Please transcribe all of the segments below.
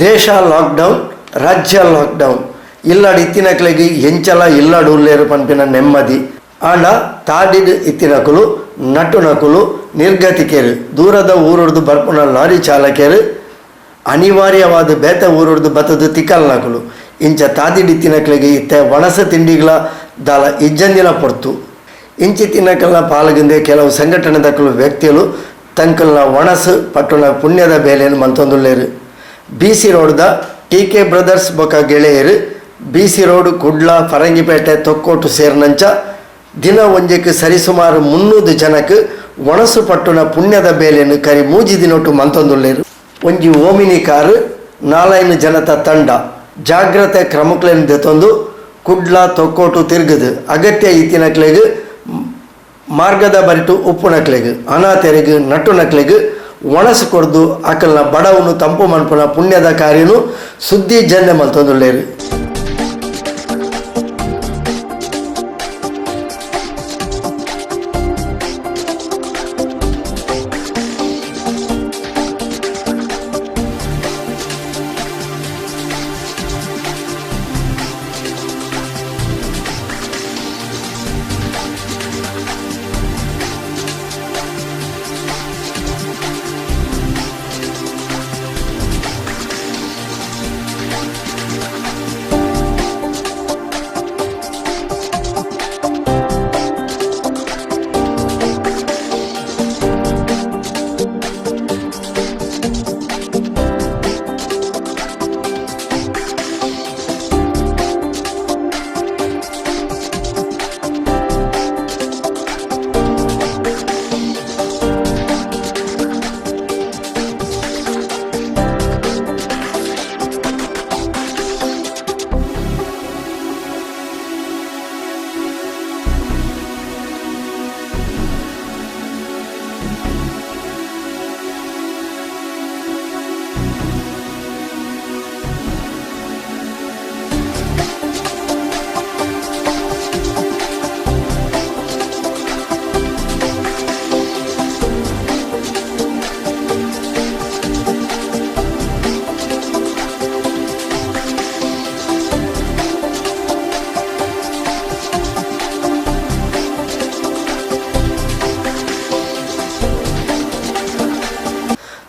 ದೇಶ ಲಾಕ್ಡೌನ್, ರಾಜ್ಯ ಲಾಕ್ಡೌನ್. ಇಲ್ಲಾಡ್ ಇತ್ತಿನಕ್ಲೆಗ್ ಎಂಚಲ ಇಲ್ಲಾಡ್ ಉಲ್ಲೇರು ಪನ್ಪಿನ ನೆಮ್ಮದಿ. ಆಂಡ ತಾಡಿಡ್ ಇತ್ತಿನಕುಲು, ನಟ್ಟುನಕುಲು, ನಿರ್ಗತಿಕೆರು, ದೂರದ ಊರುಡ್ದು ಬರ್ಪುನ ಲಾರಿ ಚಾಲಕೆರು, ಅನಿವಾರ್ಯವಾದ ಬೇತೆ ಊರುಡ್ದು ಬತ್ತದು ತಿಕ್ಕಲ್ನಕುಲು, ಇಂಚ ತಾದಿಡ್ ಇತ್ತಿನಕ್ಲೆಗ್ ಇತ್ತೆ ವಣಸ ತಿಂಡಿಗ್ಲ ದಾಲ ಇಜ್ಜಂದಿನ ಪೊರ್ತು. ಇಂಚಿ ತಿನ್ನಕಲ್ನ ಪಾಲ್ಗಂದೆ ಕೆಲವು ಸಂಘಟನೆದಕುಲು ವ್ಯಕ್ತಿಲು ತಂಕಲ್ನ ವಣಸು ಪಟ್ಟುನ ಪುಣ್ಯದ ಬೇಲೆನ್ ಮಲ್ತೊಂದುಲ್ಲೆರ್. ಬಿ ಸಿ ರೋಡ್ದ ಟಿ ಕೆ ಬ್ರದರ್ಸ್ ಬೊಕ ಗೆಳೆಯರು B C road, Kudla, Farangipete, Thokkottu ಸೇರಿನಂಚ ದಿನ ಒಂಜೆಕ್ ಸರಿಸುಮಾರು 300 ಜನಕ್ ಒಣಸು ಪಟ್ಟುನ ಪುಣ್ಯದ ಬೇಲೆನ್ ಕರಿ ಮೂಜಿ ದಿನೊಟು ಮಲ್ತೊಂದುಲ್ಲೆರ್. ಒಂಜಿ ಓಮಿನಿ ಕಾರು, ನಾಲೈನ್ ಜನತ ತಂಡ ಜಾಗ್ರತೆ ಕ್ರಮಕ್ಲೆನ್ ದೆತೊಂದು ಕುಡ್ಲ, ತೊಕ್ಕೋಟು ತಿರ್ಗದು ಅಗತ್ಯ ಇತ್ತಿನಕ್ಲೆಗ್, ಮಾರ್ಗದ ಬರಿಟು ಉಪ್ಪುನಕ್ಲೆಗ್, ಅನಾಥೆರೆಗ್, ನಟ್ಟುನಕ್ಲೆಗ್ ಒಣಸು ಕೊರ್ದು ಅಕಲ್ನ ಬಡವನು ತಂಪು ಮನ್ಪುನ ಪುಣ್ಯದ ಕಾರ್ಯನು ಸುದ್ದಿ ಜನ್ನೆ ಮಲ್ತೊಂದುಲ್ಲೆರ್.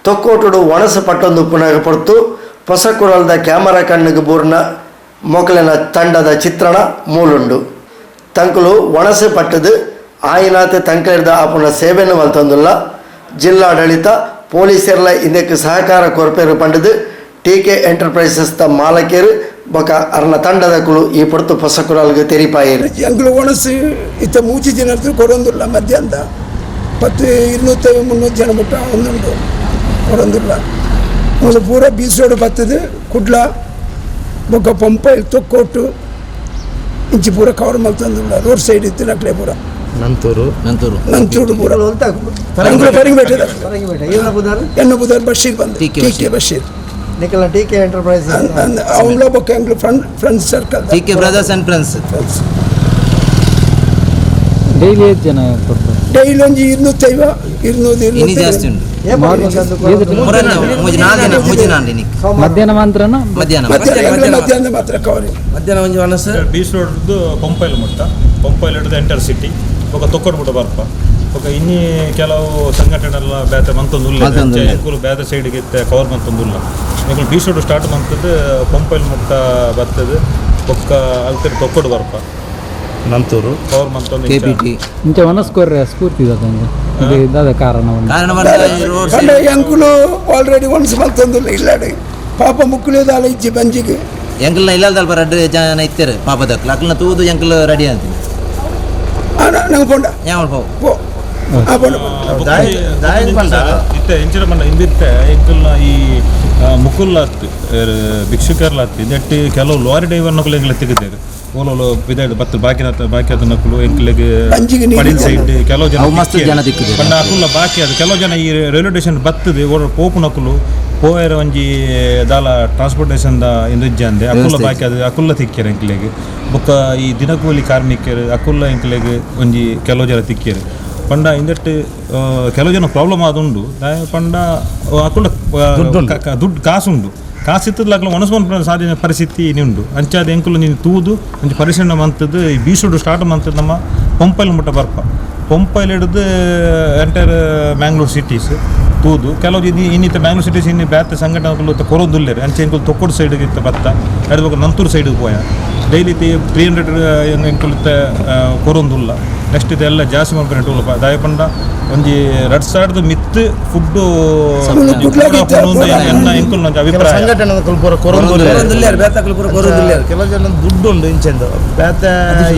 ತೊಕ್ಕೋಟುಡು ಒಣಸು ಪಟ್ಟೊಂದು ಪುನಗ ಪೊರ್ತು ಪೊಸಕುರಲ್ದ ಕ್ಯಾಮರಾ ಕಣ್ಣಿಗೆ ಬೂರ್ನ ಮೊಕಲೆನ ತಂಡದ ಚಿತ್ರಣ ಮೂಲುಂಡು. ತಂಕುಲು ಒಣಸು ಪಟ್ಟದು ಆಯಿನಾತ್ ತಂಕಲಿರ್ದ ಆಪುನ ಸೇವೆನು ಮಲ್ತೊಂದುಲ್ಲ. ಜಿಲ್ಲಾಡಳಿತ ಪೊಲೀಸರ್ಲ ಇಂದಕ್ಕೆ ಸಹಕಾರ ಕೊರ್ಪೇರು ಪಂಡದು ಟಿ ಕೆ ಎಂಟರ್ಪ್ರೈಸಸ್ ದ ಮಾಲಕರು ಬೊಕ ಅರ್ನ ತಂಡದ ಕುಲು ಈ ಪೊರ್ತು ಪೊಸಕುರಲ್ಗೆ ತೆರಿಪಾಯರು. ಎಂಕುಲು ಒಣಸು ಇತ್ತ ಮೂಜಿ ದಿನ ಕೊರೊಂದುಲ್ಲ. ಮಧ್ಯಾಹ್ನ 10 250 300 ಜನ ಮುಟ್ಟ ಒಂದುಂಡು ಕೊರೊಂದುಲ್ಲ. ಮೂಲು ಪೂರ ಬೀಚ್ ರೋಡ್ ಬತ್ತದು ಕುಡ್ಲ ಬೊಕ್ಕ ಪಂಪೈಲ್ ತೊಕ್ಕೋಟು ಇಂಚಿ ಪೂರ ಕವರ್ ಮಲ್ತೊಂದುಲ್ಲ. ರೋಡ್ ಸೈಡ್ ಇತ್ತಿನಕ್ಲೆ ಪೂರ ನಂತೂರು ನಂತೂರು ನಂತೂರು ಪೂರ ಎಂಕುಲು ಪರಿಂಗಪೇಟೆದ ಎನ್ನ ಬುದಾರ್ ಬಶೀರ್ ಬಂದು T K T K Basheer ನಿಕಲ್ನ ಟಿ ಕೆ ಎಂಟರ್ಪ್ರೈಸಸ್ ಅವಳ ಬೊಕ್ಕ ಎಂಕುಲು friend circle T K brothers and friends. Daily ಏತ್ ಜನ ಕೊಡ್ತಾರೆ? ಡೈಲಿ ಒಂಜಿ 250 200 ಇನ್ನಿ ಜಾಸ್ತಿ ಉಂಟು. ಮೂಜಿ ನಾಲ್ ದಿನ ಮೂಜಿ ನಾಲ್ ದಿನಕ್ಕೆ ಮಧ್ಯಾಹ್ನ ಮಾತ್ರನಾ? ಮಧ್ಯಾಹ್ನ ಮಧ್ಯಾಹ್ನ ಮಧ್ಯಾಹ್ನ ಮಾತ್ರ ಕವರಿಂಗ್. ಮಧ್ಯಾಹ್ನ ಒಂಜಿ ಒಣಸು ಬೀಚ್ ರೋಡ್ದು ಪಂಪೈಲ್ ಮುಟ್ಟ, ಪಂಪೈಲ್ ಹಿಡಿದು ಎಂಟರ್ ಸಿಟಿ ಬೊಕ ತೊಕ್ಕೊಡು ಮುಟ್ಟ ಬರ್ಪ. ಬೊಕ ಇನ್ನಿ ಕೆಲವು ಸಂಘಟನೆ ಎಲ್ಲ ಬೇತೆ ಮಂತೊಂದುಲ್ಲ. ಮಂತೊಂದುಲ್ಲ. ಎಂಕುಲು ಬೇತೆ ಸೈಡ್ಗೆ ಇತ್ತೆ ಕವರ್ ಮಂತೊಂದುಲ್ಲ. ಎಂಕುಲು ಬೀಚ್ ರೋಡ್ ಸ್ಟಾರ್ಟ್ ಮಂತದ್ದು ಪಂಪೈಲ್ ಮುಟ್ಟ ಬರ್ತದೆ, ಬೊಕ್ಕ ಅಲ್ತಿರ್ ತೊಕ್ಕೊಡು ಬರ್ಪ ನಂತೂರು ಕವರ್ ಮಂತೊಂದು ಕೆ ಪಿ ಟಿ. ಇಂಚ ಒಣಸ್ ಕೊರ್ರೆ ಸ್ಫೂರ್ತಿ ಇದ್ದದಂಗೆ ಇದು ಇದ್ದಾದ ಕಾರಣ ಒಂದು. ಕಾರಣ ಪಂಡ ರೋಡ್ ಪಂಡ ಎಂಕುಲು ಆಲ್ರೆಡಿ ಒನ್ಸ್ ಮಲ್ತೊಂದುಲ್ಲ ಇಲ್ಲಾಡೆ ಪಾಪ ಮುಕ್ಕುಲೇದಾಲ ಇಜ್ಜಿ ಬಂಜಿಗೆ. ಎಂಕಲ್ನ ಇಲ್ಲದಲ್ಪ ರಡ್ಡ್ ಜನ ಇತ್ತೆರ್ ಪಾಪದಕ್ಲು ಅಕ್ಲನ ತೂದು ಎಂಕಲ್ ರೆಡಿ ಅಂತೀನಿ. ನಂಗೆ ಪೋಂಡ ಯಾವ ಪೋ ಪೋ ಆ ಪೋಂಡ. ಇತ್ತೆ ಎಂಚಿನ ಪಂಡ ಇಂದಿತ್ತೆ ಎಂಕಲ್ನ ಈ ಮುಕುಲ್ ಆತ್ ಭಿಕ್ಷುಕರ್ಲ ಆತ್ ಇದೆಟ್ಟಿ ಕೆಲವು ಲಾರಿ ಡ್ರೈವರ್ ನಕುಲು ಎಂಕಲೆ ತಿಗುದೇರು ಓಲೋಲು ಬಿದಾಯ್ದು ಬತ್ತು ಬಾಕಿ ಬಾಕಿ ಆದ ನಕುಲು ಎಂಕಲೆಗ್ ಬಂಜಿಗೆ ನೀರು ಪಡಿಲ್ ಸೈಡ್ ಕೆಲವು ಜನ ಅವು ಮಸ್ತ್ ತಿಕ್ಕಿಯೆರ್. ಜನ ತಿಕ್ಕಿದೆರ್. ಪಂಡ ಅಕುಲ್ಲ ಬಾಕಿ ಅದು ಕೆಲವು ಜನ ಈ ರೈಲ್ವೆ ಸ್ಟೇಷನ್ ಬರ್ತದೆ ಓಡ ಪೋಪು ನಕುಲು ಪೋಯರ ಒಂಜಿ ದಾಲ ಟ್ರಾನ್ಸ್ಪೋರ್ಟೇಷನ್ ದ ಇಂದು ಇಜ್ಜಂದೆ ಅಕುಲ್ಲ ವ್ಯವಸ್ಥೆ. ಬಾಕಿ ಅದು ಅಕುಲ್ಲ ತಿಕ್ಕಿಯರ್ ಎಂಕಲೆಗ್. ಬೊಕ್ಕ ಈ ದಿನಕೂಲಿ ಕಾರ್ಮಿಕರು ಅಕುಲ್ಲ ಎಂಕಲೆಗ್ ಒಂಜಿ ಕೆಲವು ಜನ ತಿಕ್ಕಿಯರ್. ಪಂಡ ಇಂದೆಟ್ ಕೆಲವು ಜನ ಪ್ರಾಬ್ಲಮ್ ಆದುಂಡು. ದಾಯೆ ಪಂಡ ಅಕುಲ್ಲ ದುಡ್ಡು ಕಾಸುಂಡು. ಕಾಸಿತ್ತದ ಅಕ್ಲು ಒಣಸ್ ಮನ್ಪುನ ಸಾಧ್ಯ ಪರಿಸ್ಥಿತಿ ಉಂಡು. ಅಂಚಾದ ಎಂಕುಲು ನೀನು ತೂದು ಒಂಜಿ ಪರಿಶೀಲನೆ ಮಂತದ್ದು ಈ ಬೀಸುಡು ಸ್ಟಾರ್ಟ್ ಮಂತದ್ದು ನಮ್ಮ ಪಂಪೈಲ್ ಮುಟ್ಟ ಬರ್ಪ, ಪಂಪೈಲ್ ಹಿಡಿದು ಎಂಟೈರ್ ಮ್ಯಾಂಗ್ಳೂರ್ ಸಿಟೀಸ್ ತೂದು ಕೆಲವು ಇನ್ನು ಇನ್ನಿತ್ತ ಮ್ಯಾಂಗ್ಳೂರ್ ಸಿಟೀಸ್ ಇನ್ನು ಬ್ಯಾತ ಸಂಘಟನೆಗಳು ಕೊರೊಂದುಲ್ಲೇರು. ಅಂಚೆ ಎಂಕುಲು ತೊಕ್ಕೊಡು ಸೈಡ್ಗೆ ಇತ್ತ ಬತ್ತ ಎಡ್ಬೇಕು, ನಂತೂರು ಸೈಡ್ಗೆ ಪೋಯ. ಡೈಲಿ 300 ಎಂಕುಲು ಇತ್ತ ಕೊರೊಂದುಲ್ಲ. ನೆಕ್ಸ್ಟ್ ಇದೆಲ್ಲ ಜಾಸ್ತಿ ಮಲ್ಪನೆ ಟೂಲಪ್ಪ ದಾಯಪಂಡ ಒಂಜಿ 2000ದ ಮಿತ್ತು ಫುಡ್ಡು ಎಂಕುಲು ಅಭಿಪ್ರಾಯ. ಸಂಘಟನೆ ಪೂರ ಕೊರೊಂದುಲ್ಲೆರ್. ಕೊರೊಂದುಲ್ಲೆರ್, ಬೇತಕ್ಲು ಪೂರ ಕೊರೊಂದುಲ್ಲೆರ್. ಕೆಲವು ಜನ ದುಡ್ಡು ಉಂಡು ಇಂಚೆಂದು ಬೇತೆ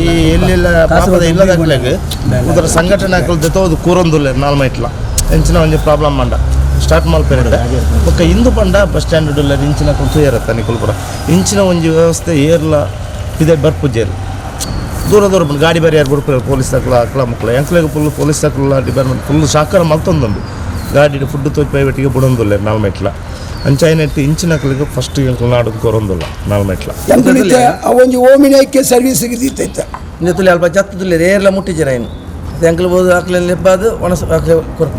ಈ ಎಲ್ಲೆಲ್ಲ ಪಾಪದ ಇಲ್ಲದಕ್ಲೆಗ್ ಉದರ ಸಂಘಟನೆ ಅಕುಲು ದೆತ್ತೋದು ಕೂರೊಂದುಲ್ಲೆರ್. ನಾಲ್ ಮೈಟ್ಲ ಎಂಚಿನ ಒಂಜಿ ಪ್ರಾಬ್ಲಮ್ ಮಂಡ ಸ್ಟಾರ್ಟ್ ಮಲ್ಪೆರೆ. ಬೊಕ್ಕ ಇಂದು ಪಂಡ ಬಸ್ ಸ್ಟ್ಯಾಂಡ್ ಉಲ್ಲೆರ್, ಇಂಚಿನ ತೂಯರತ್ತ ನಿಕುಲು ಪೂರ. ಇಂಚಿನ ಒಂಜಿ ವ್ಯವಸ್ಥೆ ಏರ್ಲ ಪಿದೈ ಬರ್ಪುಜೆರ್. ದೂರ ದೂರ ಪಂಡ ಗಾಡಿ ಬರಿಯಾರು ಬುಡ್ಪುಜೆರ್ ಪೊಲೀಸ್ ತಕ್ಲ ಅಕ್ಲ ಮುಕ್ಲ. ಎಂಕ್ಲೆಗ್ ಫುಲ್ ಪೊಲೀಸ್ ತಕ್ಲ ಡಿಪಾರ್ಟ್ಮೆಂಟ್ ಫುಲ್ ಸಹಕಾರ ಮಲ್ತೊಂದುಂಡು. ಗಾಡಿ ಫುಡ್ ತೋಚ್ ಪ್ರೈವೇಟಿಗೆ ಬುಡೊಂದುಲ್ಲೆರ್ ನಾಲ್ ಮೆಟ್ಲ. ಅಂಚಾಯಿನೆಟ್ ಇಂಚಿನಕ್ಲೆಗ್ ಫಸ್ಟ್ ಎಂಕುಲು ನಾಡು ಕೊರೊಂದುಲ್ಲ ನಾಲ್ ಮೆಟ್ಲ. ಎಂಕುಲು ಇತ್ತೆ ಆ ಒಂಜಿ ಓಮಿನಿ ಐಕ್ಕೆ ಸರ್ವಿಸ್ ದೀತೈತ. ಇಂದೆತುಲೆ ಅಲ್ಪ ಜತ್ತುದುಲ್ಲೆರ್, ಏರ್ಲ ಮುಟ್ಟಿಜೆರ್ ಐನ್. ಎಂಕುಲು ಬೋದು ಅಕ್ಲೆನ್ ಲೆಪ್ಪಾದ್ ಒಣಸ್ ಅಕ್ಲೆ ಕೊರ್ಪ.